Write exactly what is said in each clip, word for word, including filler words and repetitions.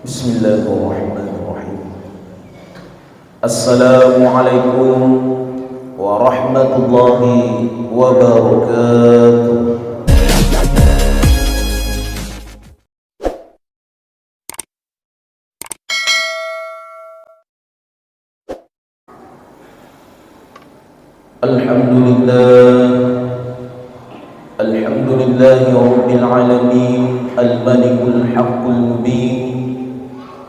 Bismillahirrahmanirrahim. Assalamualaikum warahmatullahi wabarakatuh. الحمد لله. الحمد لله رب العالمين، الملك الحق المبين،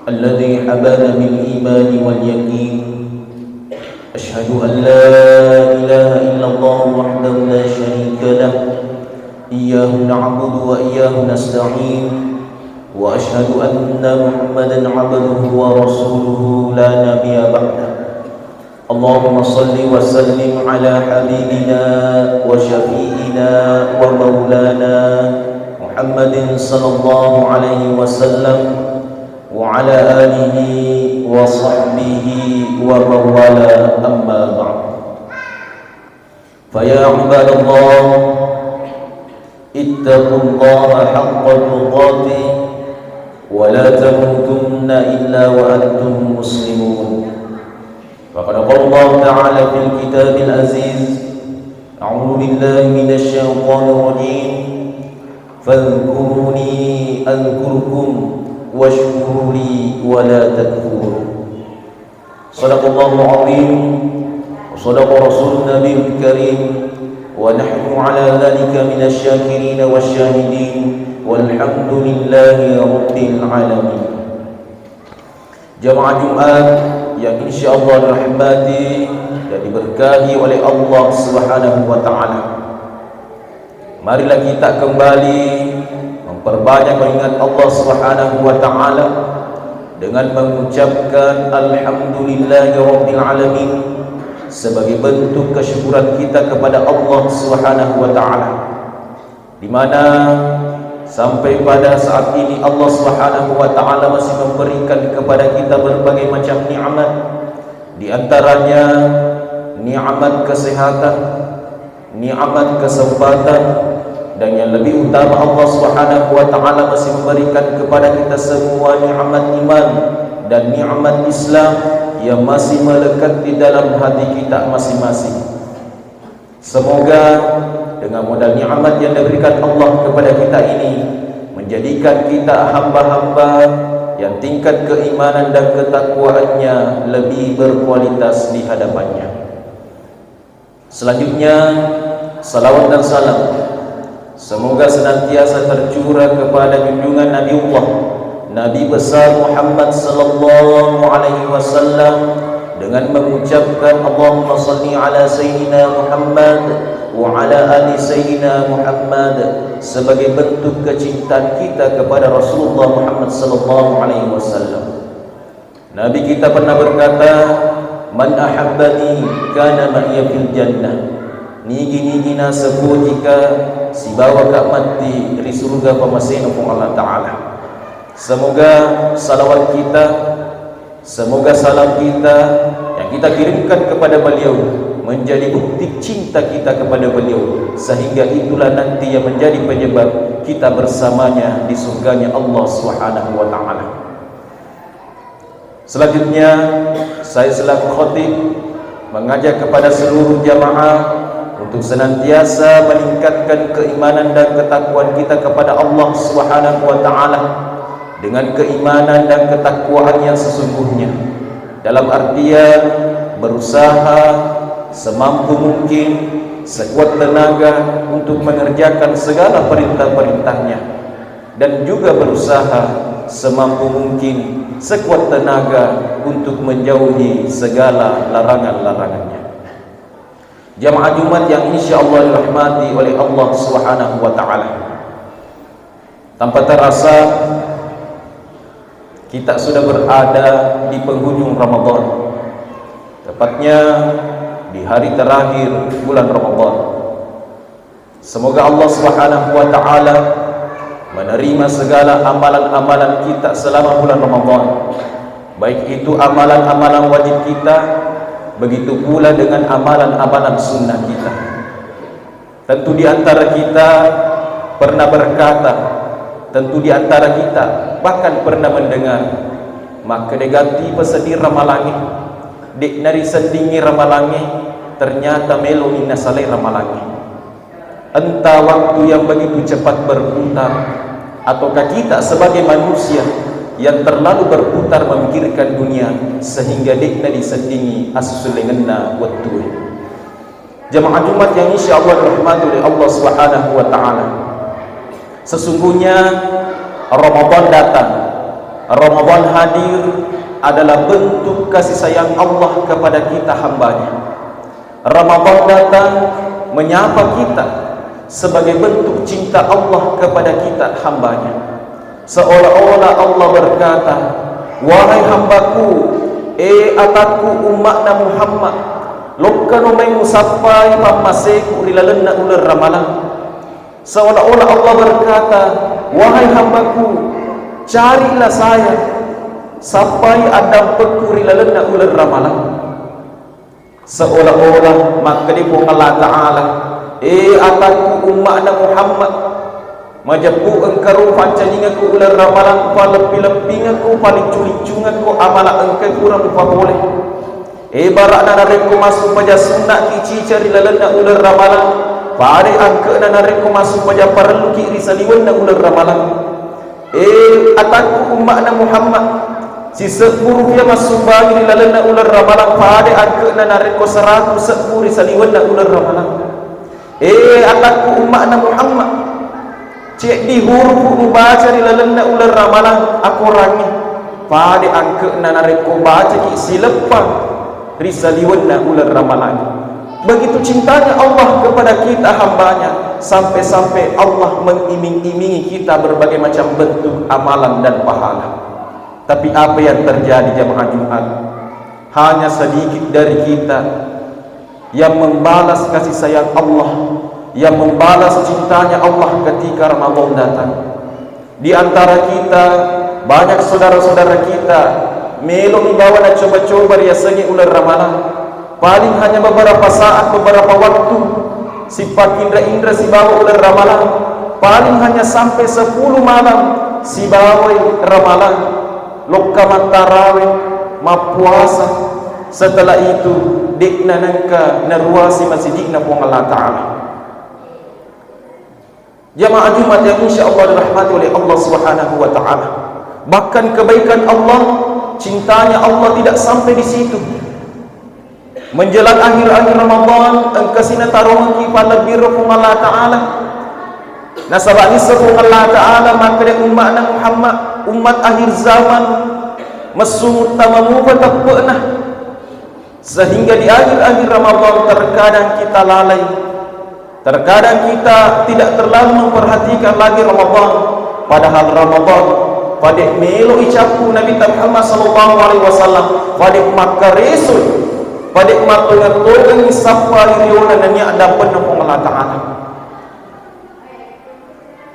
الذي حبانا بالإيمان واليقين. أشهد أن لا إله إلا الله وحده لا شريك له، إياه نعبد وإياه نستعين، وأشهد أن محمدا عبده ورسوله لا نبي بعده. اللهم صل وسلم على حبيبنا وشفيعنا ومولانا محمد صلى الله عليه وسلم وعلى آله وصحبه ومن والاه، أما بعد. فيا عباد الله، اتقوا الله حق تقاته ولا تموتن إلا وأنتم مسلمون. وقد قال الله تعالى في الكتاب العزيز: أعوذ بالله من الشيطان الرجيم. فاذكروني أذكركم واشكروا لي ولا تكفرون. صدق الله العظيم وصدق رسول النبي الكريم، ونحن على ذلك من الشاكرين والشاهدين، والحمد لله رب العالمين. Jamaah Jumat yang insya Allah dirahmati dan diberkahi oleh Allah Subhanahu wa Ta'ala. Marilah kita kembali memperbanyak mengingat Allah Subhanahu wa Ta'ala dengan mengucapkan Alhamdulillahirabbil alamin sebagai bentuk kesyukuran kita kepada Allah Subhanahu wa Ta'ala, di mana sampai pada saat ini Allah Subhanahu wa Ta'ala masih memberikan kepada kita berbagai macam nikmat, di antaranya nikmat kesehatan, nikmat kesempatan, dan yang lebih utama, Allah Subhanahu wa Ta'ala masih memberikan kepada kita semua nikmat iman dan nikmat Islam yang masih melekat di dalam hati kita masing-masing. Semoga dengan modal nikmat yang diberikan Allah kepada kita ini menjadikan kita hamba-hamba yang tingkat keimanan dan ketakwaannya lebih berkualitas di hadapannya. Selanjutnya, salawat dan salam semoga senantiasa tercurah kepada junjungan Nabiullah, Nabi besar Muhammad sallallahu alaihi wasallam, dengan mengucapkan Allahumma salli ala Sayyidina Muhammad wa ala ali Sayyidina Muhammad sebagai bentuk kecintaan kita kepada Rasulullah Muhammad sallallahu alaihi wasallam. Nabi kita pernah berkata, "Man ahabbani kana ma'iya fil jannah." Nigi-nigi naseng pojika sibawaka matti ri surga pamasena Puang Allah Ta'ala. Semoga salawat kita, semoga salam kita yang kita kirimkan kepada beliau menjadi bukti cinta kita kepada beliau, sehingga itulah nanti yang menjadi penyebab kita bersamanya di surganya Allah Subhanahu wa Ta'ala. Selanjutnya, saya selaku khatib mengajak kepada seluruh jamaah untuk senantiasa meningkatkan keimanan dan ketakwaan kita kepada Allah Subhanahu wa Ta'ala dengan keimanan dan ketakwaan yang sesungguhnya, dalam artian berusaha semampu mungkin, sekuat tenaga untuk mengerjakan segala perintah-perintahnya, dan juga berusaha semampu mungkin, sekuat tenaga untuk menjauhi segala larangan-larangannya. Jamaah Jumat yang insya Allah dirahmati oleh Allah Subhanahu wa Ta'ala. Tanpa terasa, kita sudah berada di penghujung Ramadan, tepatnya di hari terakhir bulan Ramadan. Semoga Allah Subhanahu wa Ta'ala menerima segala amalan-amalan kita selama bulan Ramadan, baik itu amalan-amalan wajib kita, begitu pula dengan amalan-amalan sunnah kita. Tentu di antara kita pernah berkata, tentu di antara kita bahkan pernah mendengar, Makkeda gatti peseddi ramalangnge, de'na riseddingngi ramalangnge, ternyata melomi nasalai ramalangnge. Entah waktu yang begitu cepat berputar, ataukah kita sebagai manusia yang terlalu berputar memikirkan dunia sehingga de'na diseddingi assulengenna wettue. Jamaah Jumat yang insya Allah dirahmati oleh Allah Subhanahu wa Ta'ala. Sesungguhnya Ramadan datang, Ramadan hadir adalah bentuk kasih sayang Allah kepada kita hambanya. Ramadan datang menyapa kita sebagai bentuk cinta Allah kepada kita hambanya. Seolah-olah Allah berkata, "Wahai hambaku, eh atakku umma'na Muhammad, lokkano mai musappai pammaseku ri lalenna uleng Ramalang." Seolah-olah Allah berkata, "Wahai hambaku, carilah saya, sappai addampekku ri lalenna uleng Ramalang." Seolah-olah makkeda Puang Allah Ta'ala, "Eh atakku umma'na Muhammad, majeppu engkaro pancajingekko uleng Ramalang, paleppi-leppingekko, paliccu-liccungekko amala engkai pura mupapole. Eh bara'na narekko massumpaja sunna'ki cica ri lalenna uleng Ramalang, pada angke'na narekko massumpaja parelluki ri saliwenna uleng Ramalang." Eh atakku umma'na Muhammad, sisebbu rupiah massumbangi ri lalenna uleng Ramalang pada angke'na narekko seratu sebbu ri saliwenna uleng Ramalang. Eh atakku umma'na Muhammad, ceddi hurufu mubaca ri lalenna uleng Ramalang akorangnge, pada angke'na narekko bacaki sileppang ri saliwenna uleng Ramalang. Begitu cintanya Allah kepada kita hambanya, sampai-sampai Allah mengiming-imingi kita berbagai macam bentuk amalan dan pahala. Tapi apa yang terjadi jamaah Jumat? Hanya sedikit dari kita yang membalas kasih sayang Allah, yang membalas cintanya Allah ketika Ramadan datang. Di antara kita, banyak saudara-saudara kita, melo ibawa nacoba-coba riasengnge uleng Ramalang. Paling hanya beberapa saat, beberapa waktu, sipakkinra-inra sibawa uleng Ramalang. Paling hanya sampai sepuluh malam sibawai Ramalang. Lokka mattarawe, mappuasa. Setelah itu, de'na nengka naruasi masigi'na Puang Allah Ta'ala. Jamaah Jumat yang insya Allah dirahmati oleh Allah Subhanahu wa Ta'ala. Bahkan kebaikan Allah, cintanya Allah tidak sampai di situ. Menjelang akhir-akhir Ramadan, engka sinatarongki palebbi ro Puang Allah Ta'ala. Nasaba nisseng Puang Allah Ta'ala makkeda umma'na Muhammad, umat akhir zaman, messu muttama mupa teppe'na. Sehingga di akhir-akhir Ramadan terkadang kita lalai. Terkadang kita tidak terlalu memperhatikan lagi Ramadan. Padahal Ramadan pada melo icappu Nabi Muhammad sallallahu alaihi wasallam, pada makkaresoi, pada mattonga-tongangi sappa riona nennia addapenna Puang Allah Ta'ala.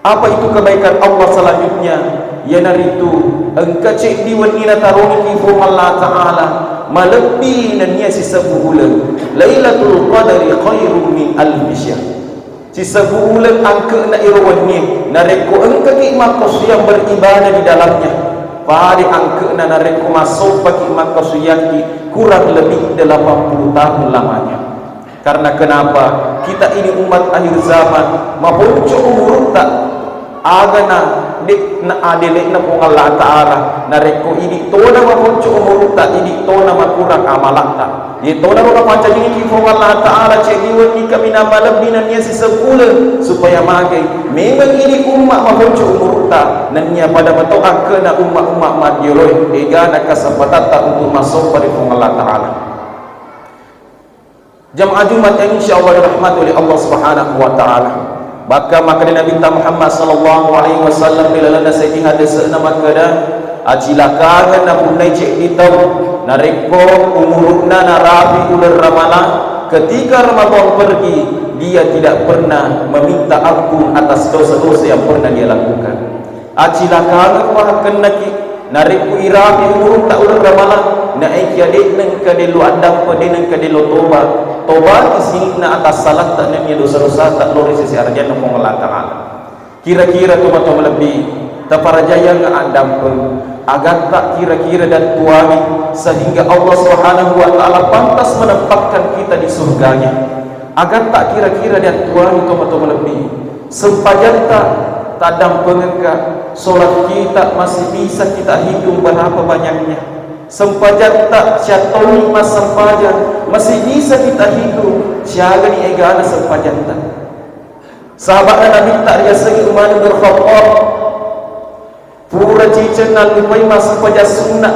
Apa itu kebaikan Allah selanjutnya? Iyanaritu engka ceddi wenni natarongiki Puang Allah Ta'ala malebbi nennia sisebbu uleng. Lailatul Qadri khairum min alfi syahr. Sisebbu uleng angke'na iro wennie, narekko engkaki makkasuwiyang beribadah di dalamnya, pada angke'na narekko massompaki makkasuwiyakki kurang lebih delapan puluh tahun lamanya. Karena kenapa? Kita ini umat akhir zaman, maponco umurutta, agana de' na adele'na Puang Allah Ta'ala, narekko idi tona maponco umurutta, idi tona makurang amalatta. Ye tona ro napancajiki Puang Allah Ta'ala, ceddi wenni kaminang malebbi nennia sisebbu uleng, supaya magai memang idi umma maponco umurutta, nennia pada meto akkena umma-umma maddioloe, egana kesempatatta untuk massompa ri Puang Allah Ta'ala. Jamaah Jumat yang insya Allah dirahmati oleh Allah Subhanahu wa Ta'ala. Bahkan makkeda Nabi Muhammad sallallahu alaihi wasallam ri lalenna seddi hadisna makkeda, acilakangeng napunnai ceddi tau narekko umuruna narapi uleng Ramalang, ketika Ramadan pergi, dia tidak pernah meminta ampun atas dosa-dosa yang pernah dia lakukan. Acilakangeng pahakkennaki, narekko irapi umurutta uleng Ramalang, naekia de' nengka dello addampe, de' nengka dello toba, tobaki sininna atas salatta nennia dosa-dosata lao ri sese arajanna Puang Allah Ta'ala. Kira-kira tomatoa malebbi, Naparajayang addampeng, agatta kira-kira dattuangi sehingga Allah Subhanahu wa Ta'ala pantas menempatkan kita di surganya? Agatta kira-kira dattuangi, tomatoa malebbi? Sempajatta taddampengekka, sholat kita masih bisa kita hitung berapa banyaknya. Sempajatta siattonni massempajang masih bisa kita hitung siagani egana sempajatta. Sahaba'na Nabitta riasengnge Umar bin Khattab, pura ciceng nallupai massempajang sunna,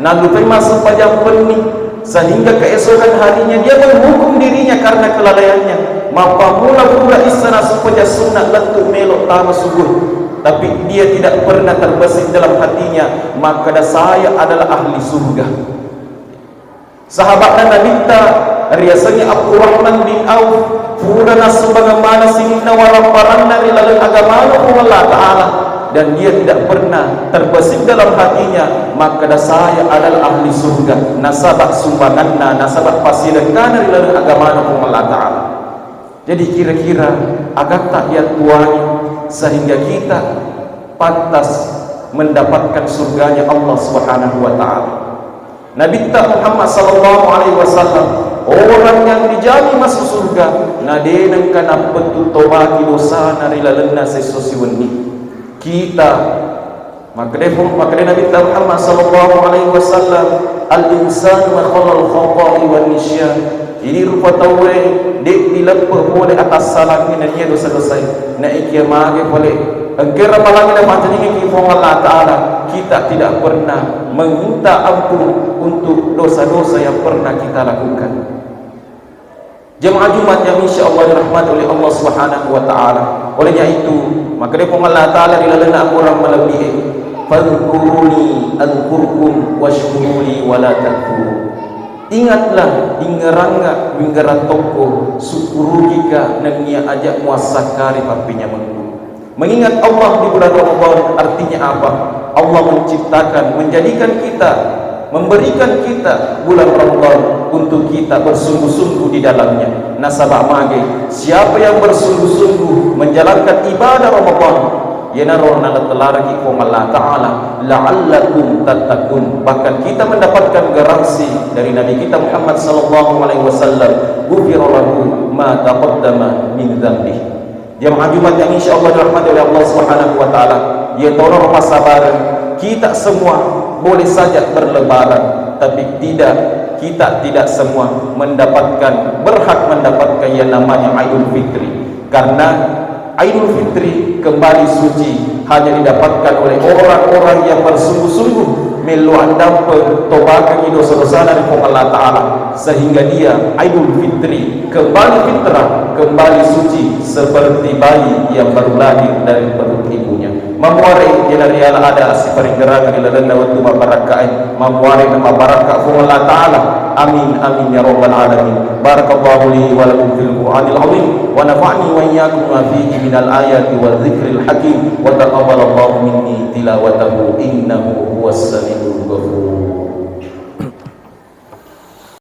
nallupai massempajang penni, sehingga keesokan harinya dia menghukum dirinya karena kelalaiannya. Mappamula pura issa nassempajang sunna lettu melo tama subuh, tapi dia tidak pernah terbesit dalam hatinya, makkeda, "Saya adalah ahli surga." Sahaba'na Nabitta riasengnge Abdurrahman bin Auf, pura nassumbangeng maneng sininna warapparanna ri laleng agamana Puang Allah Ta'ala, dan dia tidak pernah terbesit dalam hatinya makkeda, "Saya adalah ahli surga," nasaba sumbanganna, nasaba passidekkana ri laleng agamana Puang Allah Ta'ala. Jadi, kira-kira agatta yattuangi sehingga kita pantas mendapatkan surganya Allah Subhanahu wa Ta'ala? Nabitta Muhammad sallallahu alaihi wasallam, orang yang dijamin masuk surga, na de nengka nappettu tobaki dosana ri lalenna sesso siwenni. Kita, makkeda, makkeda Nabitta Muhammad sallallahu alaihi wasallam, "Al-insanu khalal khata'i wan nisyan." Idi rupa tauwe de dileppe pole atassalangnge nennia dosa-dosae. Naekia mage pole engka ramalangnge napaccenningiki Puang Allah Ta'ala, kita tidak pernah meminta ampun untuk dosa-dosa yang pernah kita lakukan. Jemaah Jumat yang insya Allah dirahmati oleh Allah Subhanahu wa Ta'ala. Olehnya itu, makkeda Puang Allah Ta'ala ri lalenna akorang malebbi'e, "Fadhkuruni adzkurkum wasykuruli wala takfurun." Ingatlah, ingeranga, wingerang tokko, sukkurukika nennia aja muassakkari pappenyamengku. Mengingat Allah di bulan Ramadan artinya apa? Allah menciptakan, menjadikan kita, memberikan kita bulan Ramadan untuk kita bersungguh-sungguh di dalamnya. Nasaba mage, siapa yang bersungguh-sungguh menjalankan ibadah Ramadan, iyanaro nalettelaraki Puang Allah Ta'ala, "La'allakum tattaqun." Bahkan kita mendapatkan garansi dari Nabi kita Muhammad sallallahu alaihi wasallam, "Ghufira lahu ma taqaddama min dzambih." Jamaah Jumat yang insya Allah dirahmati oleh Allah Subhanahu wa Ta'ala, iya toro passabareng, kita semua boleh saja berlebaran, tapi tidak, kita tidak semua mendapatkan, berhak mendapatkan yang namanya Idul Fitri. Karena Idul Fitri kembali suci hanya didapatkan oleh orang-orang yang bersungguh-sungguh mello addampeng, tobakengngi dosa-dosana ri Puang Allah Ta'ala, sehingga dia Idul Fitri kembali fitrah, kembali suci seperti bayi yang baru lahir dari perut ibunya. Mamuare iyanariala ada assiparinggerang ri lalenna wettu mabbarakkae. Mamuare na mabbarakka Puang Allah Ta'ala. Amin, amin ya rabbal alamin. Barakallahu li wa lakum fil Qur'anil azim, wa nafa'ni wa iyyakum ma fihi minal ayati wa dzikril hakim, wa taqabbalallahu minni tilawatahu innahu huwas samiul ghafur.